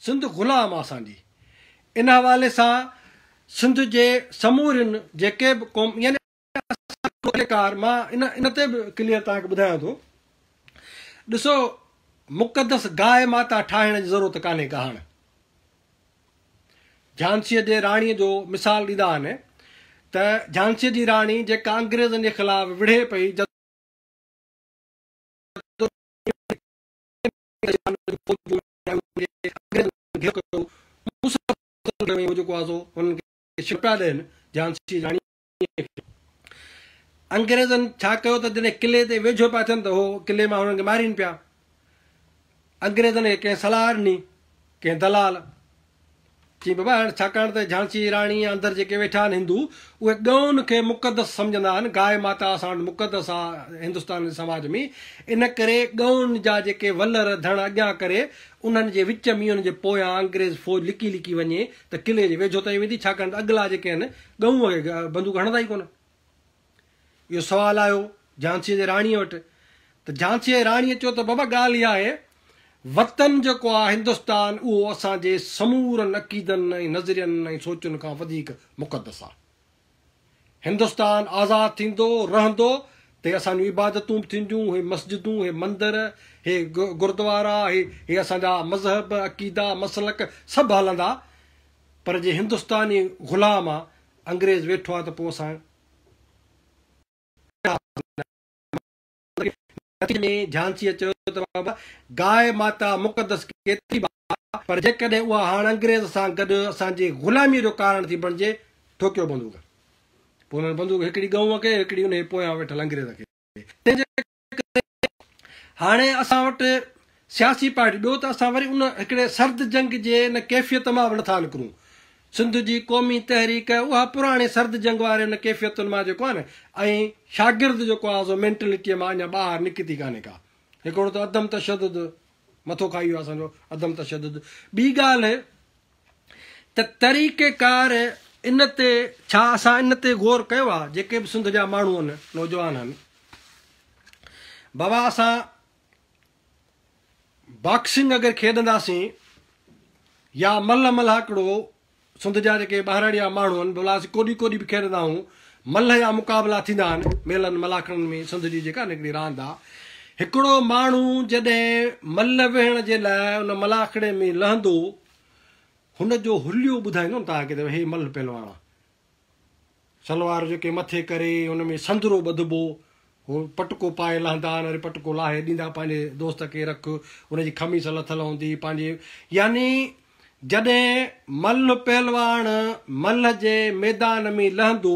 سنڌ غلام آ اسان جي. ان حوالي سان سنڌ جي سمورين جيڪي به قوم يعني ڪار مان ان ان تي به ڪليئر توهان کي ٻڌايان ٿو ڏسو مقدس گاء ماتا ٺاهڻ جي ضرورت ڪانهي ڪا هاڻ جهانسيء جي راڻيء جو مثال ڏيندا آهن ته جهانسيء جي راڻي جيڪا انگريزن جي خلاف وڙهي پئي انگريزن ڇا ڪيو ته جڏهن قلعي تي ويجهو پيا ٿين ته هو قلعي مان هنن کي مارين پيا. انگريزن کي ڪنهن صلاح ڏني، ڪنهن دلال. چيائين بابا هاڻ ڇاڪاڻ ته جهانسي جي راڻي يا اندر جيڪي ويٺا آهن هندو اهي ڳئون کي مقدس سمجهندا آهن، گاء ماتا اسان وٽ مقدس آ هندستان جي سماج ۾ ان ڪري ڳئون جا جيڪي ولر ڌڻ اڳيان ڪري انهن جي وچ ۾ انهن جي پويان انگريز فوج لڪي لڪي وڃي ته قلعي جي ويجهو تائين ويندي ڇاڪاڻ ته اڳلا جيڪي آهن ڳئون کي بندوق هڻندا ئي ڪونه. اهو سوال آيو جهانسيء جي راڻيء وٽ ته جهانسيء جي راڻيء چيو ته بابا ڳالهه اها آهي وطن جيڪو آهي هندستان اهو اسان جي سمورن عقيدن ۽ نظرين ۽ سوچن کان وڌيڪ مقدس آهي. هندستان آزاد ٿيندو رهندو ته هي اسان جون عبادتون به ٿينديون، هي مسجدون، هي مندر، هي گردوارا، هي هي اسان جا مذهب، عقيدا، مسلڪ سڀ هلندا پر جي هندستاني غلام آ انگريز ويٺو آ ته پوء اسان ڪهڙا نتيجي ۾ جهانسيء چيو ته بابا گاء ماتا مقدس ڪيتري به آ پر جيڪڏهن اها هاڻ انگريز سان گڏ اسان جي غلاميء جو ڪارڻ ٿي بڻجي ٺوڪيو بندوق. پوء انهن بندوق هڪڙي ڳئون کي هڪڙي انهيء پويان ويٺل انگريز کي. تنهن جي ڪري هاڻي اسان وٽ سياسي پارٽي ٻيو ته اسان وري ان هڪڙي سرد جنگ جي ان ڪيفيت مان به نٿا نڪرون. سنڌ جي قومي تحريڪ اها پراڻي سرد جنگ واري ان ڪيفيتن مان جيڪو آهي نه ۽ شاگرد جيڪو آهي سو مينٽلٽيء مان اڃا ٻاهر نڪتي ڪانهي ڪا. هڪڙو ته عدم تشدد مٿو کائي ويو آهي اسان جو عدم تشدد. ٻي ڳالهه ته طريقه ڪار ان تي ڇا اسان ان تي غور ڪيو آهي جيڪي به سنڌ جا ماڻهو آهن نوجوان آهن بابا اسان باڪسنگ اگر کيڏنداسين يا ملهه ملاکڙو سنڌ جا جيڪي ٻهراڙي جا ماڻهو آهن ڀلا اسين ڪوڏي ڪوڏي به کيڏندا آهيون ملهه جا مقابلا ٿيندا آهن ميلن ملاکڙن ۾ سنڌ جي جيڪا هڪڙي راند آهي هڪڙو ماڻهو جڏهن ملهه وڙهڻ جي لاء ان ملاکڙي ۾ لهندو هن جو حليو ٻڌائيندو نه توهان کي ته هي ملهه پهلواڻ آهي سلوار جيڪي مٿي ڪري ان ۾ سندرو ٻڌبو هو پٽڪو پائي لهندا آهن وري پٽڪو لاهي ڏيندا پنهنجي دوست کي رک ان جي خميس لٿل هوندي پنهنجي يعني جڏهن ملهه پهلواڻ ملهه جي ميدان ۾ لهندو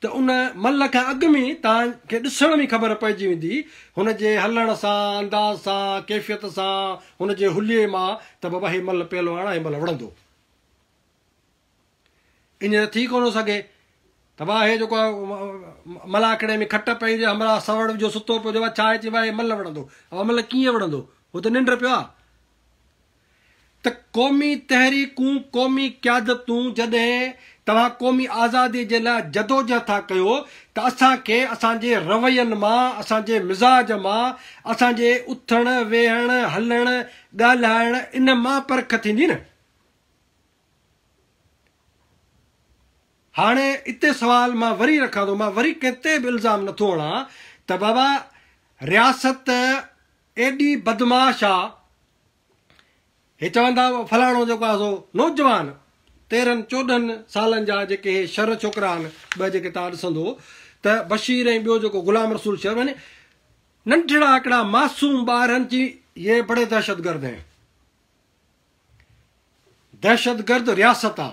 ته ان ملهه کان اڳ ۾ توهان کي ڏسڻ ۾ خبر پئجي ويندي هن جي هلڻ سان انداز سان ڪيفيت سان هن جي حليي مان ته بابا هي ملهه پهلواڻ آهي هي ملهه وڙهندو. ائين ته ٿي ڪونه سگهي ته ڀاء هي جيڪو ملاکڙي ۾ کٽ پئي هجي همراهه سوڙ وجهيو ستو پيو هجي ڀاء ڇا آهي چي ڀاء هي ملهه وڙهندو ابا ملهه ڪيئن وڙهندو هو ته ننڊ پيو آهي ته قومي تحريڪون قومي قيادتون جڏهن توهان قومي آزادي جي لاء جدوجهد ٿا ڪيو ته اسان کي اسان جي روين مان اسان جي مزاج مان اسان جي اٿڻ ويهڻ هلڻ ڳالهائڻ ان مان پرک ٿيندي نه. هاڻي اتي سوال مان وري رکان ٿو، مان وري ڪنهن تي به الزام نٿو هڻان ته بابا رياست ايڏي بدمعاش آ، هي چون ٿا فلاڻو جيڪو آ سو نوجوان 13 14 سالن جا جيڪي هي شر ڇوڪرا آهن ٻه جيڪي توهان ڏسندو ته بشير ۽ ٻيو جيڪو غلام رسول شر يعني ننڍڙا هڪڙا معصوم ٻار آهن چي يي بڙي دهشتگرد هين. دهشتگرد رياست آ.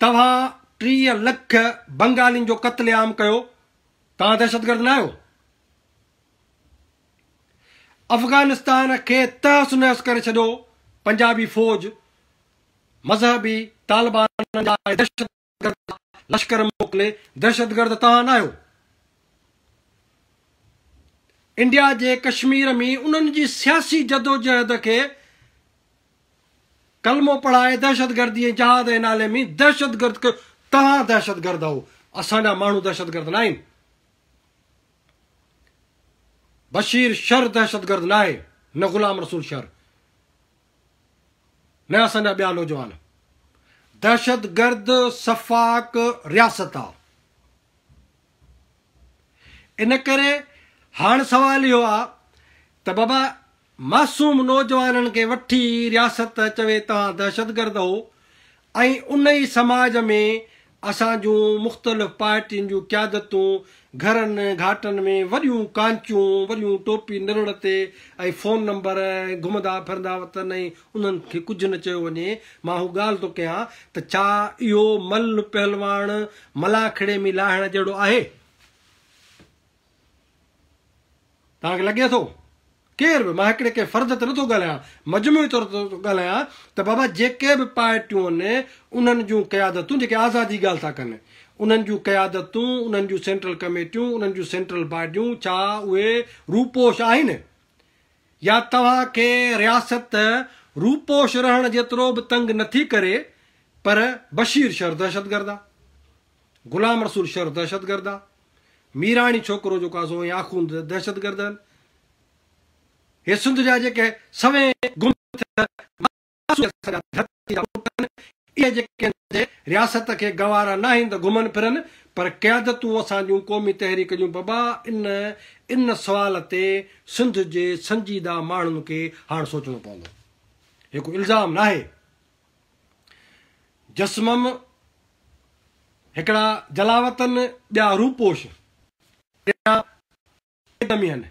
توهان 30 لک بنگالين جو قتل عام ڪيو توهان دهشتگرد نه آهيو؟ افغانستان کي تهس نهس ڪري ڇڏيو پنجابي فوج مذهبي طالبانن جا دهشتگرد لشڪر موڪلي دهشتگرد توهان نه آهيو؟ انڊيا جي ڪشمير ۾ انهن جي سياسي جدوجهد کي ڪلمو پڙهائي دهشتگردي ۽ جهاد جي نالي ۾ دهشتگرد ڪيو توهان دهشتگرد آهو اسان جا ماڻهو دهشتگرد ناهن بشير شر دهشتگرد ناهي نه غلام رسول شر. نه اسان جا ٻيا نوجوان. دهشتگرد سفاڪ رياست آ. ان ڪري هاڻ سوال اهو آ ته بابا معصوم نوجوانن کي وٺي رياست چوي توهان دهشتگرد هو ۽ ان ئي سماج ۾ اسان جون مختلف پارٽين جون قيادتون گهرن گهاٽن ۾ وڏيون ڪانچون وڏيون ٽوپي نرڙ تي ۽ فون نمبر ۽ گهمندا ڦرندا وتن ۽ انهن کي ڪجهه نه چيو وڃي مان هو ڳالهه ٿو ڪيان ته ڇا اهو ملهه پهلواڻ ملاکڙي ۾ لاهڻ جهڙو آهي؟ توهان کي لڳي ٿو؟ ڪير به، مان هڪڙي ڪنهن فرد تي نٿو ڳالهايان، مجموعي طور تي ٿو ڳالهايان ته بابا جيڪي به پارٽيون آهن انهن جون قيادتون جيڪي آزادي جي ڳالهه ٿا ڪن انهن جون قيادتون، انهن جون سينٽرل ڪميٽيون، انهن جون سينٽرل باڊيون ڇا اهي روپوش آهن؟ يا توهان کي رياست روپوش رهڻ جيترو به تنگ نٿي ڪري پر بشير شر دهشتگرد آ، غلام رسول شر دهشتگرد آ، ميراڻي ڇوڪرو جيڪو آ سو ۽ آخوند دهشتگرد آهن. هي سنڌ جا جيڪي سوين گم ٿيل معصوم اسان جا ڌرتي جا پٽ آهن اهي جيڪي آهن سي رياست کي گوارا ناهن ته گهمن ڦرن پر قيادتون اسان جون قومي تحريڪ جون بابا ان ان سوال تي سنڌ جي سنجيده ماڻهن کي هاڻ سوچڻو پوندو. هي ڪو الزام ناهي. جسمم هڪڙا جلاوطن ٻيا روپوش، ٽيان قيد ۾ آهن،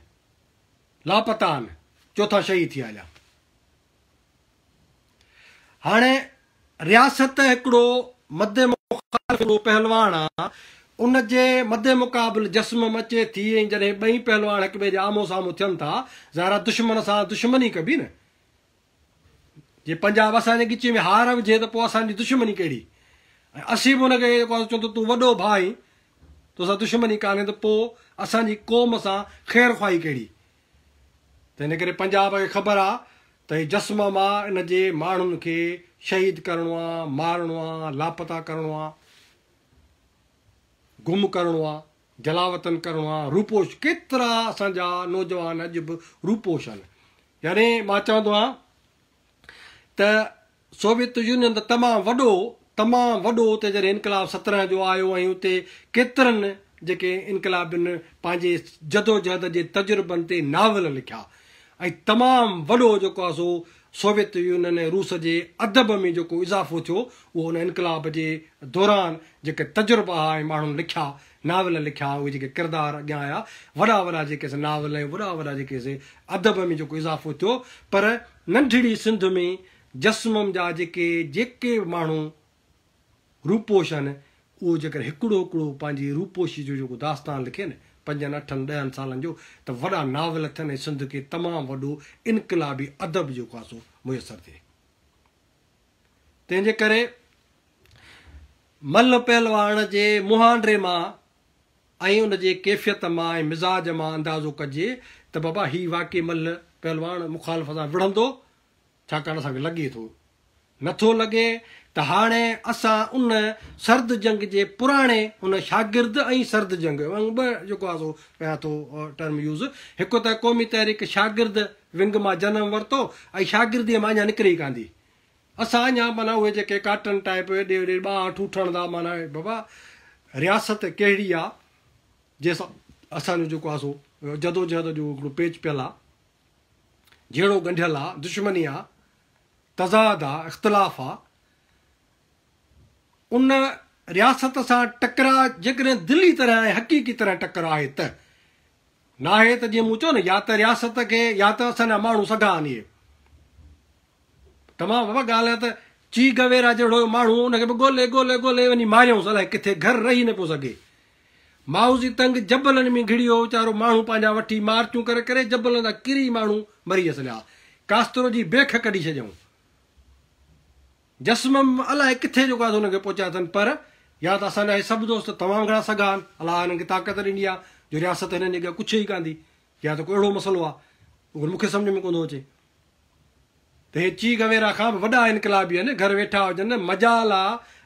لاپتا آهن، چوٿان شهيد ٿي هليا. هاڻي رياست هڪڙو مد مخالف هڪڙو پهلواڻ آ، ان جي مد مقابل جسمم اچي ٿي ۽ جڏهن ٻئي پهلواڻ هڪ ٻئي جي آمهون سامهون ٿين ٿا، ظاهر آ دشمن سان دشمني ڪبي نه. جي پنجاب اسان جي ڳچي ۾ هار وجهي ته پوء اسان جي دشمني ڪهڙي؟ ۽ اسين به ان کي جيڪو آهي چئون ته تون وڏو ڀاء آهين، توسان دشمني ڪانهي ته پوء اسان جي قوم سان خير خواهي ڪهڙي؟ ته ان ڪري پنجاب کي خبر آ ته هي جسمم آ ان جي ماڻهن کي شهيد ڪرڻو آ، مارڻو آ، لاپتا ڪرڻو آ، گم ڪرڻو آ، جلاوطن ڪرڻو آ، روپوش ڪيترا اسان جا نوجوان اڄ به روپوش آهن. يعني مان چوندو آهيان ته سوويت يونين ته تمام وڏو تمام وڏو اتي جڏهن انقلاب 17 جو آيو ۽ اتي ڪيترن جيڪي انقلابين پنهنجي جدوجهد جي تجربن تي ناول لکيا ۽ تمام وڏو جيڪو آهي سو سوويت يونين ۽ روس جي ادب ۾ جيڪو اضافو ٿيو اهو ان انقلاب جي دوران جيڪي تجربا ها ۽ ماڻهن لکيا ناول لکيا اهي جيڪي ڪردار اڳيان آيا وڏا وڏا جيڪي سي ناول ۽ وڏا وڏا جيڪي سي ادب ۾ جيڪو اضافو ٿيو پر ننڍڙي سنڌ ۾ جسمم جا جيڪي جيڪي به ماڻهو روپوش آهن اهو جيڪر هڪڙو هڪڙو پنهنجي روپوشي جو جيڪو داستان لکي نه پنجن اٺن ڏهن سالن جو ته وڏا ناول ٿين ۽ سنڌ کي تمام وڏو انقلابي ادب جيڪو آهي سو ميسر ٿئي تنهن جي ڪري ملهه پهلواڻ جي مهانڊي مان ۽ ان جي ڪيفيت مان ۽ مزاج مان اندازو ڪجي ته بابا هي واقعي ملهه پهلواڻ مخالف سان وڙهندو، ڇاڪاڻ اسان کي لڳي ٿو. نٿو لڳي ته هاڻي اسان ان سرد جنگ جي پراڻي ان شاگرد ۽ سرد جنگ ٻه جيڪو آهي سو ڪيان ٿو ٽرم يوز هڪ ته قومي تحريڪ شاگرد ونگ مان جنم ورتو ۽ شاگرديء مان اڃا نڪري ئي ڪانه ٿي. اسان اڃا معنيٰ اهي جيڪي ڪاٽن ٽائيپ هيڏي هوڏي ٻانهن ٺوٺڻ ٿا معنيٰ بابا رياست ڪهڙي آ جنهن سان اسان جو جيڪو آ سو جدوجهد جو هڪڙو پيچ پيل آ جهيڙو ڳنڍيل آ دشمني آ تضاد آ اختلاف آ ان رياست سان ٽڪراء جيڪڏهن دلي طرح ۽ حقيقي طرح ٽڪراء آهي ته ناهي ته جيئن مون چيو نه يا ته رياست کي يا ته اسان جا ماڻهو سگها آهن اهي تمام بابا ڳالهه آهي ته چي گويرا جهڙو ماڻهو ان کي به ڳولي ڳولي ڳولي وڃي ماريائونس الائي ڪٿي گهر رهي نه پيو سگهي. مائوزي تنگ جبلن ۾ گهڙي ويو ويچارو ماڻهو پنهنجا وٺي مارچون ڪري ڪري جبلن تان ڪري ماڻهو مري ويس هليا. ڪاسترو جي بيک ڪڍي ڇڏيائون. جسمم الائي ڪٿي جو ڪاٿو انهن کي پهچايو اٿن پر يا ته اسان جا هي سڀ دوست تمام گهڻا سگها آهن الله هنن کي طاقت ڏني آهي جو رياست هنن جي اڳيان ڪڇي ئي ڪانه ٿي يا ته ڪو اهڙو مسئلو آهي اهو مون کي سمجهه ۾ ڪونه ٿو اچي. ته هي چي گويرا کان به وڏا انقلابي آهن، گهر ويٺا هجن، مجال آ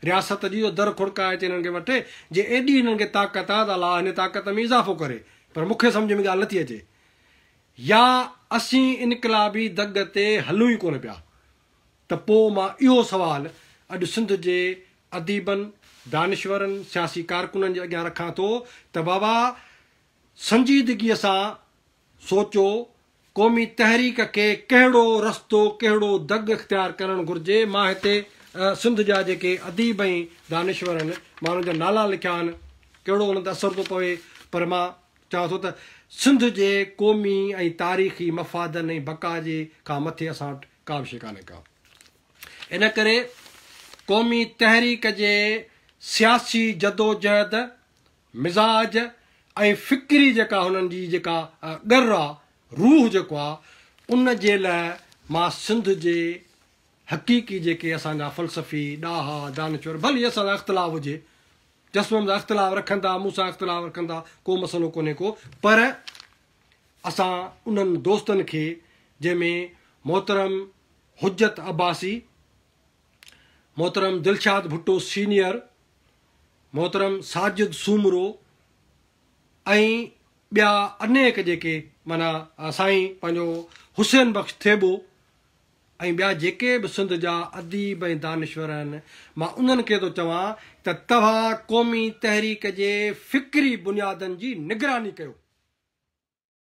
رياست جي جو در کڙڪائي اچي هنن کي وٺي، جي ايڏي هنن کي طاقت آ ته الله هن طاقت ۾ اضافو ڪري، پر مون کي سمجهه ۾ ڳالهه نٿي اچي. يا اسين انقلابي دڳ تي هلون ئي ڪونه پيا. ته پوء مان اهو سوال اڄ سنڌ جي اديبن، دانشورن، سياسي ڪارڪنن جي اڳيان رکان ٿو ته بابا سنجيدگيء سان سوچو قومي تحريڪ کي ڪهڙو رستو، ڪهڙو دڳ اختيار ڪرڻ گهرجي. مان هتي سنڌ جا جيڪي اديب ۽ دانشور آهن، مان انهن جا نالا لکيا آهن، ڪهڙو انهن تي اثر ٿو پوي، پر مان چوان ٿو ته سنڌ جي قومي ۽ تاريخي مفادن ۽ بقا جي کان مٿي اسان وٽ ڪا به شيء ڪانهي ڪا. ان ڪري قومي تحريڪ جي سياسي جدوجهد، مزاج ۽ فڪري جيڪا هنن جي جيڪا ڳر آ، روح جيڪو آ، ان جي لاء مان سنڌ جي حقيقي جيڪي اسان جا فلسفي، ڏاها، دانشور، ڀلي اسان سان اختلاف هجي، جسمم سان اختلاف رکن ٿا، مون سان اختلاف رکن ٿا، ڪو مسئلو ڪونهي ڪو، پر اسان انهن دوستن کي جنهن ۾ محترم حجت عباسي، محترم دلشاد ڀٽو سينيئر، محترم ساجد سومرو ۽ ٻيا انيڪ جيڪي معنيٰ سائين پنهنجو حسين بخش ٿيٻو ۽ ٻيا جيڪي به سنڌ جا اديب ۽ دانشور آهن، مان انهن کي ٿو چوان ته توهان قومي تحريڪ جي فڪري بنيادن جي نگراني ڪيو.